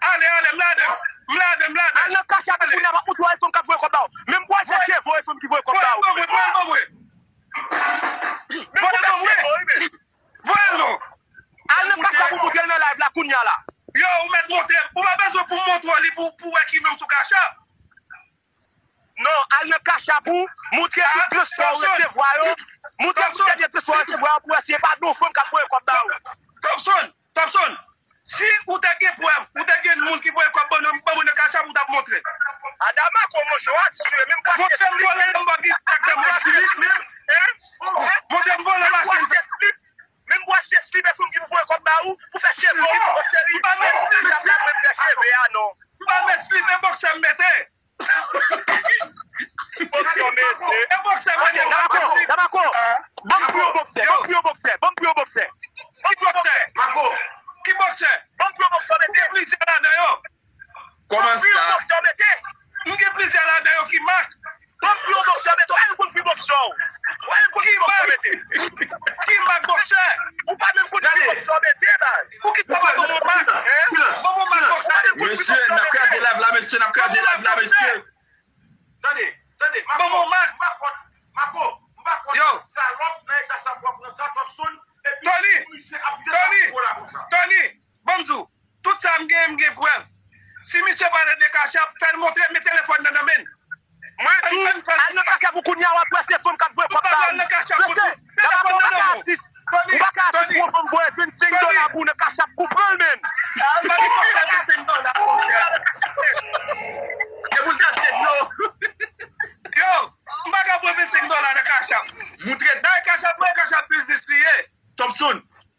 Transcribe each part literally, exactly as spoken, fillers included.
Ale, ale, m ladan. M ladan, m ladan. Al nan Cash App kounye a, m ap montre w e fanm k ap voye kòb ba ou. Menm bwè cheve, e fanm ki voye kòb ba ou. Voye l ban mwen, voye l ban mwen. Voye l ban mwen. Voye l non. Al nan Cash App ou montre l nan live la kounye a la. Yo, ou mèt montre. Ou pa bezwen pou m montre w li pou, pou wè ki non sou Cash App. Non, al nan Cash App ou, montre tout transfè ou resevwa yo. Montre tout dènye transfè ou resevwa yo pou wè si e pa non fanm k ap voye kòb ba ou. Thompson, Thompson, si ou te gen prèv, ou te gen moun ki voye kòb ban mwen, ban mwen nan Cash App, ou t ap montre. Adama, kòman jan w a di sou yo, menm bwè cheve slip, menm bwè cheve slip, menm, hein? Montre m vòlè machin. Menm bwè cheve slip, e fanm ki pou voye kòb ba ou, pou fè cheve ou, mon cheri. M pa met slip, menm fè cheve a, non. M pa met slip, e bòksè m mete. Ki bòksè w mete? E bòksè m mete. Damako, Damako. Ban m pou yon bòksè, ban m pou yon bòksè, ban m pou yon bòksè. Ban m pou yon bòksè. Mako, ki bòksè? Ban m pou yon bòksè w mete. M gen plizyè ladan yo. Kòman sa? Ban m pou yon bòksè w mete. M gen plizyè ladan yo ki mak. Ban m pou yon bòksè w mete. Ou pa menm konn pri bòksè w. Ou pa menm konn pri bòksè w mete. Ki mak bòksè? Ou pa menm konn pri bòksè w mete, baz. Poukisa w pa ban mwen mak? Hein? Ban mwen mak bòksè. Mesye, n ap kraze live la, mesye, n ap kraze live la, mesye. Tande, tande, Mako, m pa konn, Mako, m pa konn salòp nan eta sa pou w ap pran sa, Thompson, epi pou misye ap di sa pou la konsa. Tony, ban m di w, tout sa m genyen, m gen prèv. Si misye pale de Cash App, fè l montre, met telefòn nan nan men l. Mwen tou, al nan Cash App ou kounye a, w ap wè se fanm k ap voye kòb ba ou. Mesye, Damako, ou pa ka atis. Ou pa ka atis pou yon fanm voye vennsenk dola pou ou nan Cash App pou pran l menm. Al ba li kòb sa vennsenk dola, monchè. E pou l te achte dlo. Yo, m pa ka pran vennsenk dola nan Cash App. Moutre. Dayè Cash App, Cash App biznis li ye. Thompson,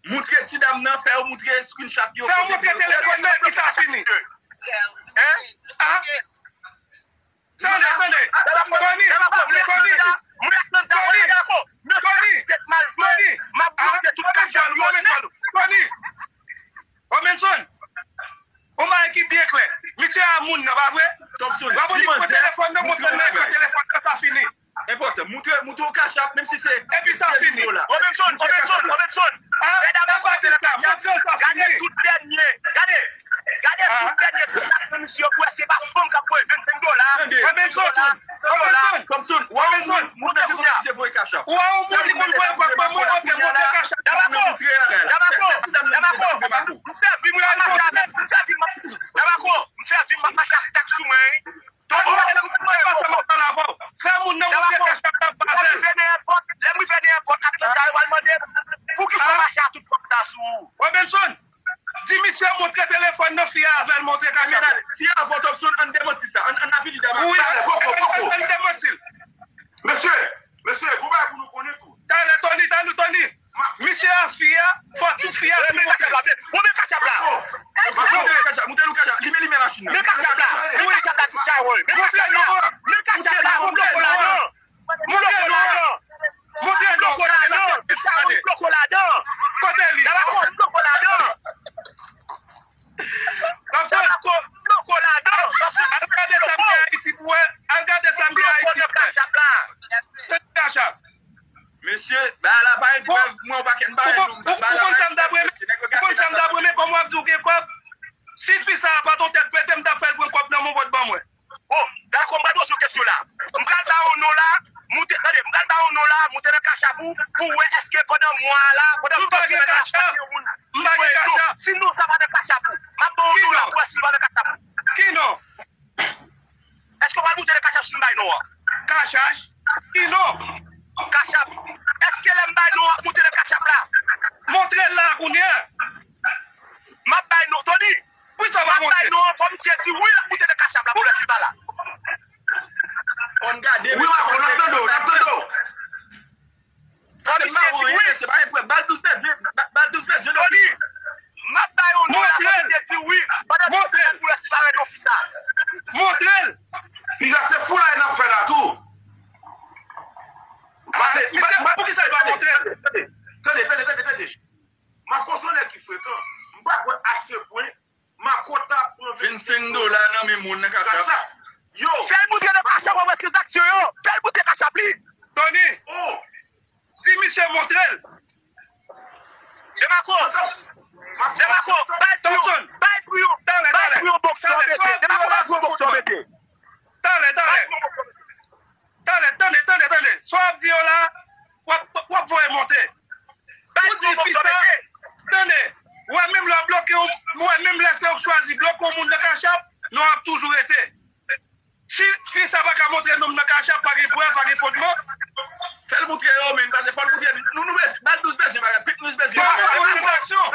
moutre ti dam nan, fè yo moutre screenshot yo. Fè yo moutre telefòn nan, epi sa fini. Hein? Ah? Tande, tande. Tony, Tony, Tony, Tony, Tony, Tony, Robenson, yon bagay ki byen klè. Misye a moun nan, pa vre? Robenson, pran telefòn nan, montre l nan ekran telefòn nan, sa fini. Enpòtan. Moutre, moutre yon Cash App, menm si se. Epi sa fini. Robenson, Robenson, Robenson. Fè dam nan montre nan Cash App. Gade tout dènye. Gade. Gade tout dènye plas nan misye yo pou wè se pa fanm k ap voye vennsenk dola. Robenson, Robenson, Robenson, Robenson, ou a yon moun li konn voye kòb ban mwen, ok, montre Cash App. Damako, Damako, Damako, m fè vi m ap mache avèk, m fè vi m ap, Damako, m fè vi m ap mache ak stèk sou mwen, wi. Tony, se pa sa m ap pale avè w. Fè moun nan montre Cash App la avè l. Lè m rive nan èpòt, lè m rive nan èpòt Atlanta, yo pral mande m, poukisa w mache ak tout kòb sa sou ou? Robenson, di misye montre telefòn nan, fi a avè l montre Cash App. Fi a avè w, Thompson, ann demanti sa. Ann, ann avili Damako. Wi, ann demanti l. Mesye, mesye, gon bagay pou nou konnen tou. Talè, Tony, talè, Tony. Misye a fi a, fò tou fi a tou monte. Ou men Cash App la. Moutre Cash App, moutre nou Cash App. Limen, limen machin nan. Men Cash App la. Wi, Cash App la, ti chay, wi. Men Cash App la. Men Cash App la, montre w ladan. Montre nou. Montre nou. Montre w ladan. Ti chay, wi, montre w ladan. Kote li? Damako, montre w ladan. Damako, montre w ladan. Al gade sa m gen Ayiti pou wè. Al gade sa m gen Ayiti pou wè. Cash App la. Mesye, bagay la pa gen prèv, mwen yon pakèt bagay non. Ou konn sa m t ap renmen? Ou konn sa m t ap renmen? Kòman w ap di w gen kòb? Si fi sa a pa t yon tèt pete, m t ap fè l pran kòb nan men w, w t ban mwen. Bon, dakò, m pral poze w kesyon la. M pral ba w non la, monte, tande, m pral ba w non la, monte nan Cash App ou, pou w wè èske pandan mwa a la, pandan m pase nan Cash App, gen yon moun ki voye non. Si non sa pa nan Cash App ou, m ap ba w non la pou w wè si l pa nan Cash App ou. Ki non? Èske w pral monte nan Cash App si m bay non an? Cash App? Ki non? Cash App. Èske lè m bay non an, w ap monte nan Cash App la? Montre l la kounye a. M ap bay non, Tony. M ap bay non an, fò misye di wi, l ap monte nan Cash App la pou lè si l pa la. Ann gade, wi, Mako, n ap tande w, n ap tande w. Fò misye di wi. Se pa yon prèv. Ba l douz pèz, ba l douz pèz. Tony, m ap bay yon non la, fò misye di wi. Pandan tout tan pou lè si pa rete ofis la. Montre l. Piga se foulay n ap fè la tou. Poukisa l pa montre l? Tande, tande, tande, tande. Mako se yon nèg ki frekan. M pa kwè a se pwen Mako ta pran vennsenk dola nan men moun nan Cash App. Yo! Fè l montre nan Cash App, w ap wè tranzaksyon yo. Fè l montre Cash App li. Tony! Oh! Di misye montre l. Demako! Demako! Bay pou yon, bay pou yon, bay pou yon mete. Depi kòmansman w mete. Talè, talè. Talè, tande, tande, tande. Sa w ap di yo la, w ap, w ap voye monte. Ou di fi sa, tande. Ou wè menm lè w bloke, ou wè menm lè se ou k chwazi bloke yon moun nan Cash App, non ap toujou rete. Si fi sa pa ka montre nonm nan Cash App, pa gen prèv, pa gen fondman. Fè l montre yo, men, paske fò l montre nou, nou bezwen, ba l douz bezwen, bagay, pit nou bezwen. Fò l montre tranzaksyon.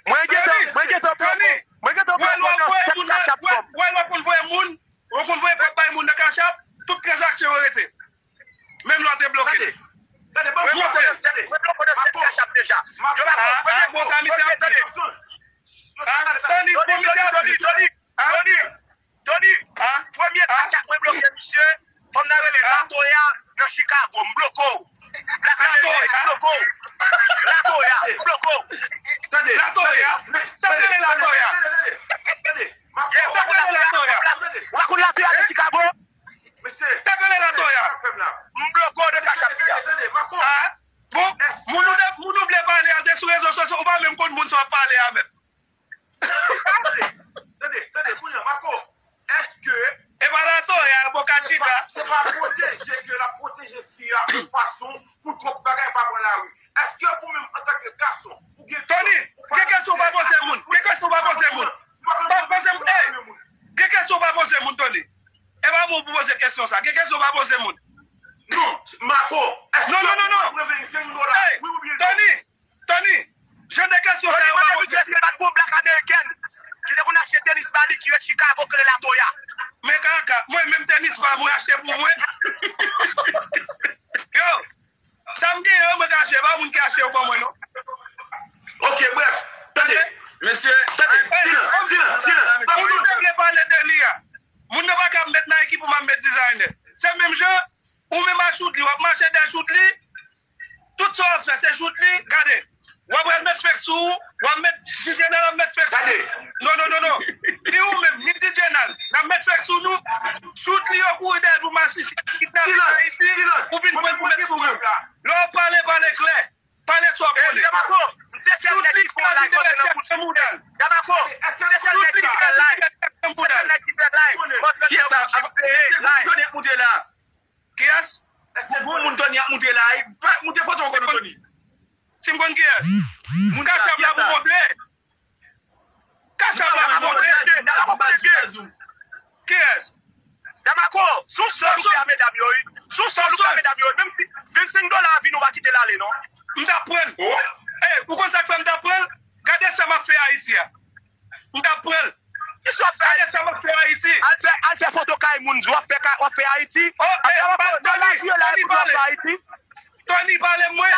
Mwen gentan, mwen gentan bloke, mwen gentan bloke nan sèt Cash App kòm. Wè lè w ap konn voye moun, ou konn voye kòb bay moun nan Cash App, tout tranzaksyon yo rete. Menm lè w te bloke. Tande, tande, ban m bloke nan sèt, mwen bloke nan sèt Cash App deja. Yo pa konn, premye, premye, tande. Tony, Tony, Tony, Tony, Tony, Tony, premye Cash App mwen bloke misye, fanm nan rele Latoya nan Chicago, m bloke w. Latoya, m bloke w. Latoya, m bloke w. Latoya? Sa k rele Latoya? Sa k rele Latoya? Ou pa konn Latoya nan Chicago? Sa k rele Latoya? M bloke w nan Cash App li a. Bon, moun ou de, moun ou vle pale a, te sou rezo sosyo, ou pa menm konn moun sa w ap pale a menm. Tande, tande, kounye a, Marco, èske e pa Latoya, Boca Chica. Se pa pwoteje ke l ap pwoteje fi a yon fason pou twòp bagay pa pran lari? Èske ou menm antanke gason, ou gen Tony, gen kesyon w pa poze moun. Gen kesyon w pa poze moun. Pa poze moun. Ey, gen kesyon w pa poze moun, Tony. E pa moun pou poze kesyon sa. Gen kesyon w pa poze moun. Non, Marco, èske ou pran vennsenk dola? Ey, Tony, Tony, jan de kesyon sa yo pa poze. Tony, mwen te vin jwe se bat pou black american ki te konn achte tenis ba li ki ret Chicago, ki rele Latoya. Men kaka, mwen menm tenis pa mwen achte pou mwen. Yo, sa m genyen yo, mwen ka achte, pa moun ki achte yo ban mwen non. Ok, bref, tande. Mesye, tande, silans, silans, silans. Moun ou te vle pale de li a. Moun nan pa ka met Nike pou m ap met designer. Se menm jan, ou menm a Choudly, w ap mache dèyè Choudly. Tout sa w ap fè, se Choudly, gade. W ap al met fake sou ou, w ap met, D J Nal ap met fake sou ou. Non, non, non, non. Ni ou menm, ni D J Nal, n ap met fake sou nou. Choudly yo kouri dèyè l pou masisi, kidnape Ayiti, ou vin pran l pou met sou moun. Lè w ap pale, pale klè. Pale sa w konnen. Damako, m se sèl nèg ki fè yon live antre nan bout. Damako, m se sèl nèg ki fè live. M se sèl nèg ki fè live. M antre nan bout, m peye live. Kiyès? Pou moun Tony ap moute la, pa moute foto ankò non Tony. Si m konn kiyès? Moun Cash App la pou montre. Cash App la pou montre. Kiyès? Damako, sou sòl ou fè a medam yo, wi. Sou sòl ou fè a medam yo, wi. Menm si vennsenk dola a vini, ou pa kite l ale, non. M t ap pran l. Ey, ou konn sa k fè m t ap pran l? Gade sa m ap fè Ayiti a. M t ap pran l. Kisa w ap fè Ayiti? Gade sa m ap fè Ayiti. Al fè, al fè foto kay moun, w ap fè, w ap fè Ayiti. Oh, ey, Tony, Tony pale. Tony pale mwen.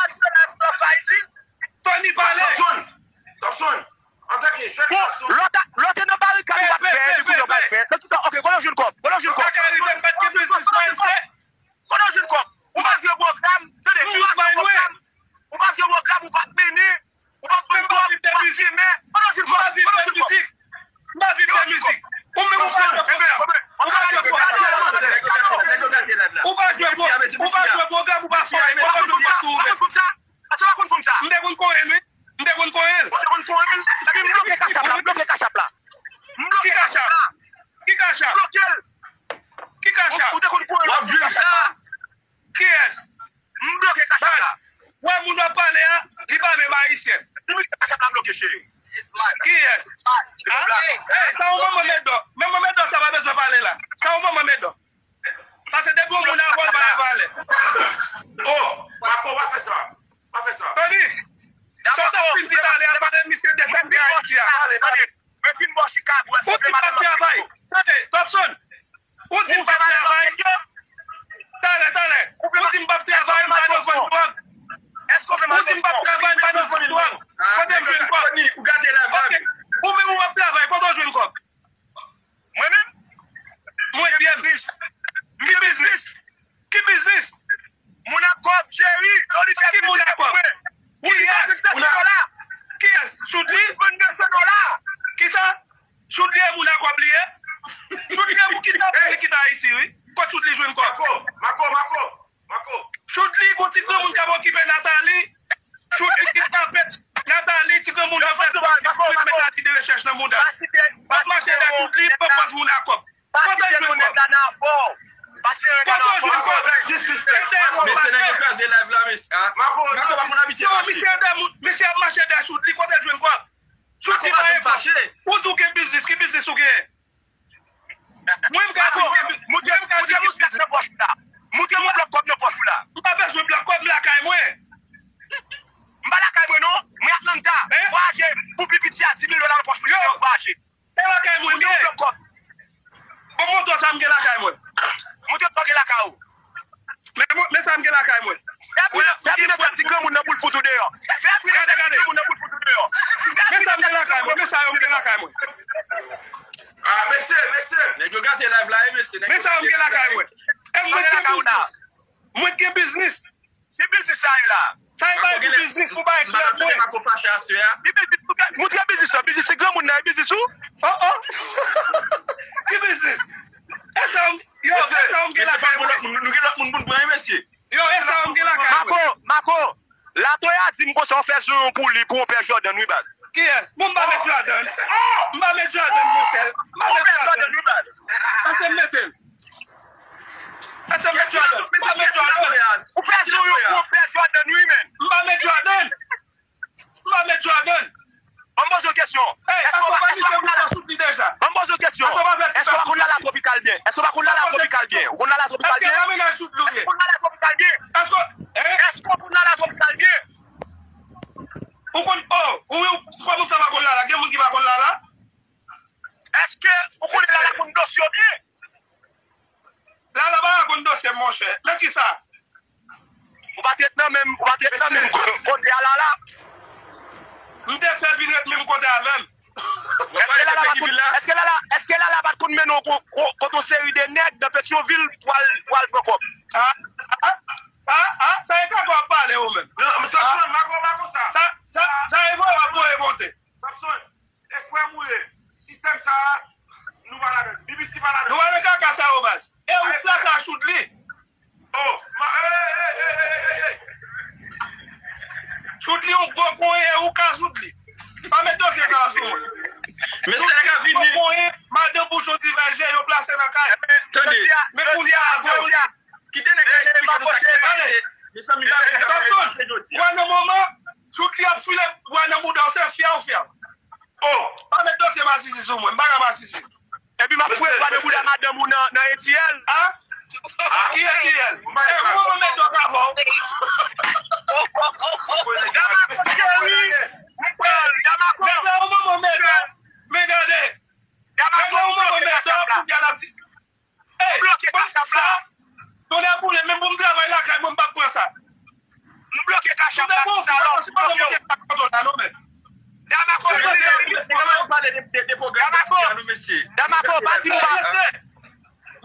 Tony pale. Topson, Topson, antanke jèn gason. Bon, lè w te nan barikad ou pa t fè, epi kounye a w pral fè. Nan tout tan, ok, kote w jwenn kòb? Kote w jwenn kòb? Kote w jwenn kòb? Ou pa jwe pwogram, tande, ou pa jwe pwogram, ou pa jwe pwogram, ou pa t mennen, ou pa t vann dwòg, ou pa t fimen, kote w jwenn kòb? Kote w jwenn kòb? M pa viv de mizik. Ou menm ou pa jwe pwogram. Ou pa jwe pwogram. Ou pa jwe pwogram, ou pa fè anyen. Ou pa konn fòm sa. Èske w pa konn fòm sa? M te konn konyen l, wi. M te konn konyen l. Ou te konn konyen l? Epi m bloke Cash App la, m bloke Cash App la. M bloke Cash App la. Ki Cash App? M bloke l. Ki Cash App? Ou te konn konyen l? W ap viv sa. Kiyès? M bloke Cash App la. Wè moun w ap pale a, li pa menm ayisyen. M bloke Cash App la, bloke cheri. Kiyès? Ey, sa yon manman mèdò. Manman mèdò sa pa bezwen pale la. Sa yon manman mèdò. Paske depi yon moun avè w, l pa gen valè. Oh, Marco, pa fè sa. Pa fè sa. Tony, sa w t ap fin di talè a, pale misye de sa k gen Ayiti a. Tande, mwen fin bò Chicago, èske w vle m al travay? Tande, Topson, ou di m p ap travay. Talè, talè. Ou di m p ap travay, m pa nan vann dwòg. Èske w vle m al vann dwòg? Ou di m p ap travay, m pa nan vann dwòg. Kote m jwenn kòb? Ou menm ou p ap travay, kote w jwenn kòb? Mwen menm? Mwen gen biznis. M gen biznis. Ki biznis? Moun ak kòb, cheri, Tony fè biznis pou mwen. Ou di m pa vin tann dola. Kiyès? Choudly? Ou di m vin tann dola. Kisa? Choudly e moun ak kòb li ye? Choudly e pou kidnape li kite Ayiti, wi. Kot Choudly jwenn kòb? Marco, Marco, Marco, Marco. Choudly, gon ti granmoun k ap okipe Nathalie. Choudly kidnape Nathalie, ti granmoun nan fè sa, Marco, met Nathalie de rechèch nan mouda. W ap mache dèyè Choudly, pran pòz moun Pase yon gade ankò. Mesye, nèg yo kraze live la, mesye. Ah, Mako, Mako pa konn abitye fache. Misye ap mache dèyè Choudly, kote l jwenn kòb? Choudly pa gen kòb. Ou di w gen biznis, ki biznis ou gen? Mwen, m ka di w gen biznis. Moutre, moutre yon sak nan pòch ou la. Moutre yon blòk kòb nan pòch ou la. M pa bezwen blòk kòb, m lakay mwen. M pa lakay mwen non. Mwen Atlanta. Vwayaje pou pi piti a dis mil dola nan pòch mwen. Yo, vwayaje. E lakay mwen m ye. Bon, montre sa m gen lakay mwen. Montre sa w gen lakay ou. Men, men sa m gen lakay mwen. Fè bri nan, fè bri nan tèt ti granmoun nan pou l fout ou deyò. Fè bri nan tèt ti granmoun nan pou l fout ou deyò. Men sa m gen lakay mwen. Men sa yo m gen lakay mwen. Ah, mesye, mesye. Nèg yo gate live la, wi, mesye. Men sa yo m gen lakay mwen. E mwen gen biznis. Mwen gen biznis. Ki biznis sa ye la? Sa e bay pou biznis pou bay klèb mwen. Mako fache aswè a. Ki biznis? Moutre, moutre biznis la. Biznis se granmoun nan, e biznis ou? Oh, oh. Ki biznis? E sa w m, yo, e sa w m gen lakay mwen. Nou gen lòt moun pou n pran, wi, mesye. Yo, e sa w m gen lakay mwen. Mako, Mako, Latoya di m konsa w fè zonyon pou li, pou yon pè Jordan, wi, baz. Kiyès? Bon, m pa met Jordan. M pa met Jordan, monchè. M pa met Jordan. Pase m mete l. Pase m met Jordan. M pa met Jordan. Ou fè zonyon pou yon pè Jordan, wi, men. M pa met Jordan. M pa met Jordan. Ban m poze w kesyon. Èske w pa, èske w pa konn Lala, èske w pa konn Lala Tropikal byen? Èske w pa konn Lala Tropikal byen? Ou konn Lala Tropikal byen? Èske w pa mennaj Choudly ou ye? Èske w konn Lala Tropikal byen? Èske w konn Lala Tropikal byen? Ou konn, oh, ou, ou, kòman sa pa konn Lala? Gen moun ki pa konn Lala? Èske ou konnen Lala konn dosye w byen? Lala pa konn dosye m, monchè. Nan kisa? Ou pa t ret nan menm, ou pa t ret nan menm kote a Lala? M te fè l vin ret menm kote avè m. Èske Lala pa t konn, èske Lala, èske Lala pa t konn mennen w ko-, ko-, kote yon seri de nèg nan Petyonvil pou al, pou al pran kòb? Ah, ah, ah, ah, sa e kaka w ap pale ou menm. Non, m t ap tann, Mako, Mako sa. Sa, sa, sa e vre w ap voye monte. Samson, e frè m ou ye. Sistèm sa a, nou pa ladan l. B B C pa ladan l. Nou pa nan kaka sa yo, baz. E ou plas a Choudly. Oh, ma, ey, ey, ey. Choudly yon gwo konyen, ou ka Choudly. Pa met dosye sa a sou mwen. Mesye, nèg ap vini. Gwo konyen, madan bouch yon ti vèje, yo plase nan kay. Tande. Men kounye a, avè w li. Kite nèg la eksplike nou sa k te pase. Mezanmi, ba nou sa k te pase jodi a. Wè nan moman, Choudly ap file, wè nan mouda w, se fyè w fyè. Oh, pa met dosye masisi sou mwen, m pa ka masisi. Epi m ap foure dwa de bouda madanm ou nan, nan A T L. Ah? Ki A T L? Eh, ou manman mèdòk avè w. Damako cheri, m pran l, Damako. Nèg la, ou manman mèdòk. Men gade. Nèg la, ou manman mèdòk, kounye a l ap di, Ey, bloke Cash App la. Tonnè boule, menm pou m travay lakay mwen, m p ap pran sa. M bloke Cash App la, salòp, m bloke yo. Damako, Damako, Damako, pa di nou pa.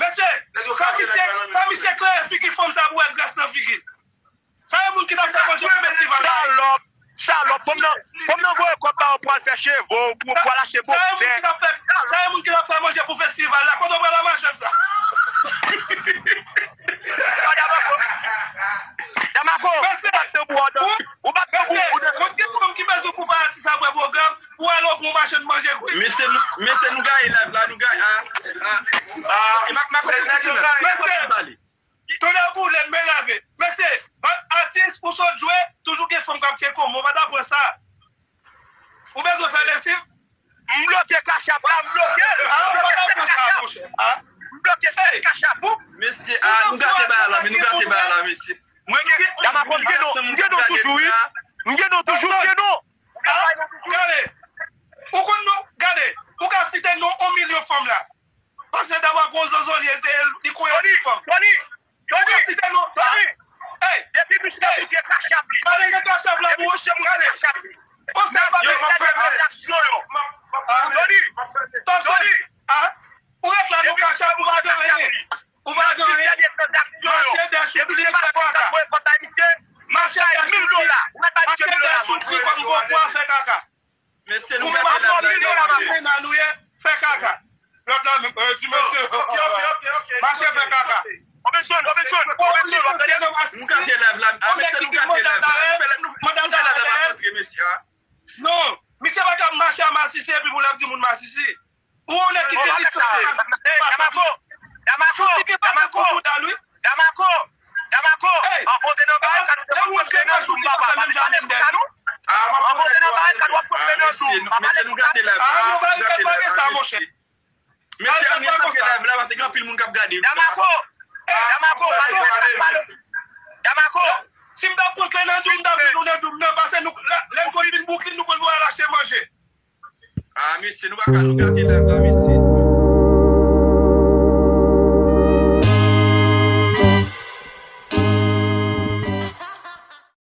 Mesye, mesye, kan misye, kan misye klere figi fanm sa pou wè gras nan figi l. Sa e moun ki t ap fè manje pou festival la. Salòp, salòp, fanm nan, fanm nan voye kòb ba ou pou al fè cheve w, pou, pou al achte boksè. Sa e moun ki t ap fè, sa e moun ki t ap fè manje pou festival la. Kote w pral a machann sa? Damako, Damako, ou bat tanbou, ou, ou bat tanbou, ou desann. Mwen gen fanm ki bezwen pou pa atis ap wè pwogram, pou al yon bon machann manje kwi. Mesye, nou, mesye, nou gaye live la, nou gaye, ah, ah, ah, e Mako, Mako, Mako, Mako, Mako, Mako, Mako, Tonnè boule, men lave. Mesye, atis ou sot jwe, toujou gen fanm k ap tcheke w, men w pa ta pran sa. Ou bezwen fè lesiv? M bloke Cash App la, m bloke l. Ah, ou pa ta pran sa, monchè. Ah. M bloke sèt Cash App ou. Mesye, ah, nou gate bagay la, men nou gate bagay la, mesye. Mwen gen, Damako, m gen non, m gen non toujou, wi. M gen non toujou, m gen non. Ah, gade. Ou konn non, gade. Ou ka site non yon milyon fanm la. Paske Damako zozo li ye, li kouye ti fanm. Tony, Tony, Tony, Tony. Ey, depi misye bouke Cash App li, Tony, depi misye bouke Cash App li, yo fè tranzaksyon yo. Tony, Tony, ou ret la, nou Cash App, ou pa gen anyen. Ou pa gen anyen. Mache dèyè Choudly fè kaka. Mache dèyè Choudly kòm bon pwa fè kaka. Ou menm ap fè mil dola maten. Manda nou ye, fè kaka. Lòt la menm, eh, ti mesye. Mache fè kaka. Robinson, Robinson, Robinson, w ap tande? Nou gate live la. Ah, mesye, nou gate live la. Nou fè live la pa antre, mesye, ah. Non, misye pa ka mache a masisi epi pou l ap di moun masisi. Ou yon nèg ki gen lisans. Damako, Damako. Damako, Damako, Damako, Damako, an konte nan bagay, kad ou te konte nan zoom, papa, pa te konte nan zoom. An konte nan bagay, kad w ap konte nan zoom. Mesye, nou gate live la, nou gate live la, mesye. Mesye, ann resantre live la, paske gen anpil moun k ap gade. Damako, Damako, pa jwe, pa jwe. Damako, si m t ap konte nan zoom, m t ap di nou nan zoom nan, paske nou, lè, lè n konn vin Brooklyn, nou konn voye al achte manje. Ah, mesye, nou pa ka, nou gate live la, mesye.